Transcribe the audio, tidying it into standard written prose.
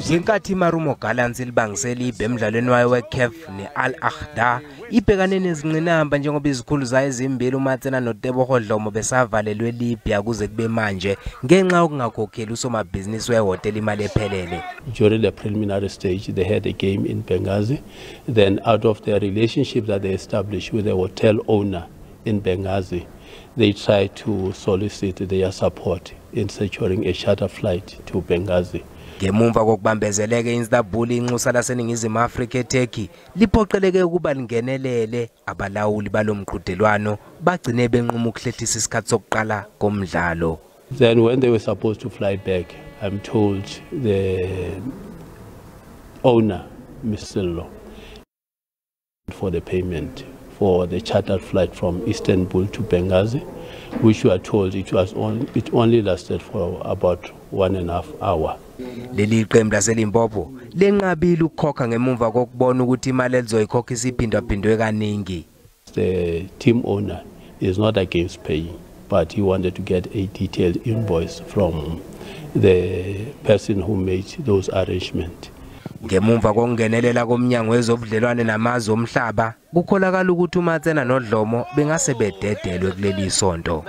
Ngenkathi iMarumo Gallants ilibangise eLibya emdlalweni wayo weCAF ne-Al Akhdar, ibhekane nezingqinamba njengoba izikhulu zayo ezimbili, uMatsena noTeboho Dlomo, besavalelwe eLibya kuze kube manje ngenxa yokungakhokheli usomabhizinisi wehhotela imali ephelele. During the preliminary stage, they had a game in Benghazi. Then out of the relationship that they established with the hotel owner in Benghazi, they tried to solicit their support in securing a charter flight to Benghazi. Ngemumva kokubambezeleka e-Istanbul, inxusa laseNingizimu Afrika eTurkey liphoqeleke ukuba lingenelele. Abalawuli balo mqhudelwano bagcine benquma ukuhlehlisa isikhathi sokuqala komdlalo. Then when they were supposed to fly back, I'm told the owner, Mr. Lo, for the payment for the chartered flight from Istanbul to Benghazi, which we are told it only lasted for about 1.5 hour. Leli qembu laseLimpopo lenqabile ukukhokha ngemumva kokubona ukuthi imali elizoyikhokha isiphindwaphindwe kaningi. The team owner is not against paying, but he wanted to get a detailed invoice from the person who made those arrangements. Ngemumva kokungenelela komnyango wezobudlelwane namazwe omhlaba, kukholakala ukuthi uMatsena noDlomo bengase bededelwe kuleli sonto.